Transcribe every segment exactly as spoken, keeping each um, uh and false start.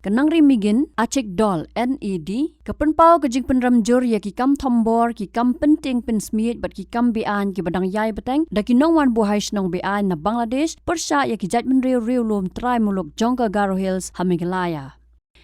Ka Nangri Migin Achik Dol, NED, ka pynpaw ka jingpynrem jur ïa ki kam thombor, ki kam pyntieng pynsmiej bad ki kam beaiñ kiba dang ïai bteng da ki nongwan buhai shnong beaiñ na Bangladesh pyrshah ïa ki jaitbynriew riewlum trai muluk jong ka Garo Hills ha Meghalaya.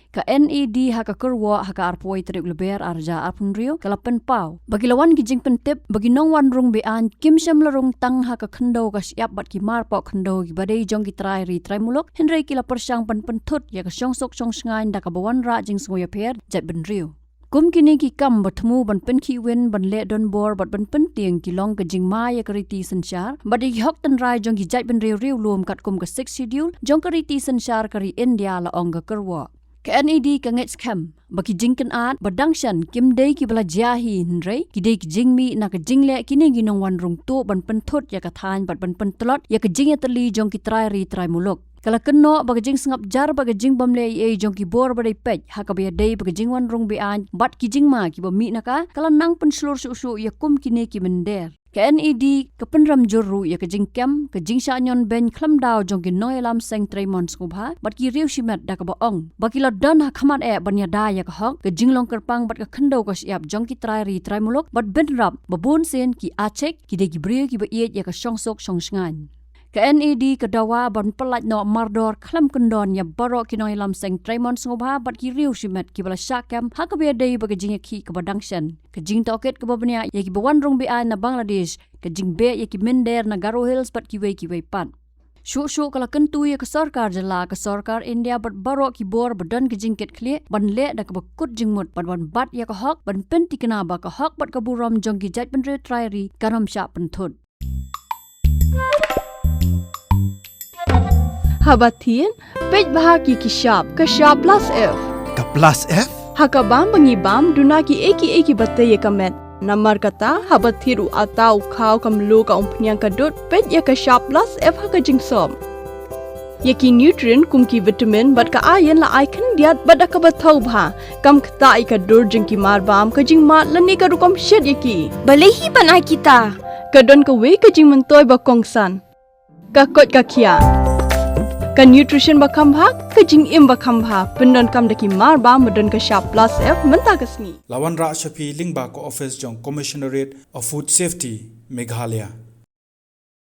Ka NED ha ka kyrwoh ha ka arphew tarik Lber arhajar arphew hynriew ka la pynpaw ba ki la wan ki jingpyntip ba ki nongwan rung beaiñ kim shym la rung tang ha ka khyndew ka shyiap bad ki marpoh khyndew kiba dei jong ki trai ri trai muluk, hynrei ki la pyrshang ban pynthut ïa ka shongsuk shongshngaiñ da kaba wanrah jingsngewïapher jaitbynriew. Kum kine ki kam ba thmu ban pynkhih win, ban leh donbor bad ban pyntieng ki long ka jingma ïa ka riti synshar bad ïa ki hok tynrai jong ki jaitbynriew riewlum katkum ka Sixth Schedule jong ka riti synshar ka ri India, la ong ka kyrwoh. Ka NED ka ngeit skhem ba ki jingkynad ba dang shen kim dei kiba la jia hi, hynrei ki dei ki jingmih na ka jingleh kine ki nongwan rung tuh ban pynthut ïa ka thaiñ bad ban pyntlot ïa ka jingïatylli jong ki trai ri trai muluk. Ka la kynnoh ba ka jingsngap jar bad ka jingbym leh ei ei jong ki bor ba dei peit ha kaba ïadei bad ka jingwan rung beaiñ bad ki jingma kiba mih na ka, ka la nang pynshlur shuh shuh ïa kum kine ki mynder. Ka NED ka pynrem jur ruh ïa ka jingkem, ka jingshah ñion beiñ khlem daw jong ki nongïalam seng treimon sngewbha bad ki riew shimet da kaba ong ba ki la don ha khmat eh ban ïada ïa ka hok, ka jinglong kyrpang bad ka khyndew ka shyiap jong ki trai ri trai muluk bad bynrap ba bun sien ki Achik ki dei ki briew kiba ïeit ïa ka shongsuk shongshngaiñ. Ka NED ka dawa ban pyllait noh mardor khlem kyndon ïa baroh ki nongïalam seng treimon sngewbha bad ki riew shimet kiba la shah kem ha kaba ïadei bad ka jingïakhih kaba dang shen, ka jingtohkit kaba bniah ïa kiba wan rung beaiñ na Bangladesh, ka jingbeh ïa ki mynder na Garo Hills bad kiwei kiwei pat. Shuh shuh ka la kyntu ïa ka sorkar jylla, ka sorkar India bad baroh ki bor ba don ka jingkitkhlieh ban leh da kaba kut jingmut ban wan bat ïa ka hok, ban pynthikna ba ka hok bad ka burom jong ki jaitbynriew trai ri kan ym shah pynthut. Haba thied, peit bha ki ki shap, ka shap plus F. Ka plus F? Ha ka bam ba ngi bam, duna ki ei ki ei kiba tei ïa ka met. Namar kata, haba thied u atta, u khaw, ka mluh, ka umphniang, ka dud, peit ïa ka shap plus F ha ka jingsop. Ïa ki nutrient kum ki vitamin bad ka iron la ai khyndiat bad da kaba thaw bha. Kam ktah ïa ka dur jong ki marbam, ka jingmad lane ka rukom shet ïa ki. Balei hi ban ai kita? Ka don kawei ka jingmyntoi ba kongsan. Ka koit ka khiah. Ka nutrition ba kham bha, ka jingim ba kham bha. Pyndonkam da ki marbam ba don ka shap plus F mynta ka sngi. La wanrah sha phi lyngba ka office jong Commissionerate of Food Safety, Meghalaya.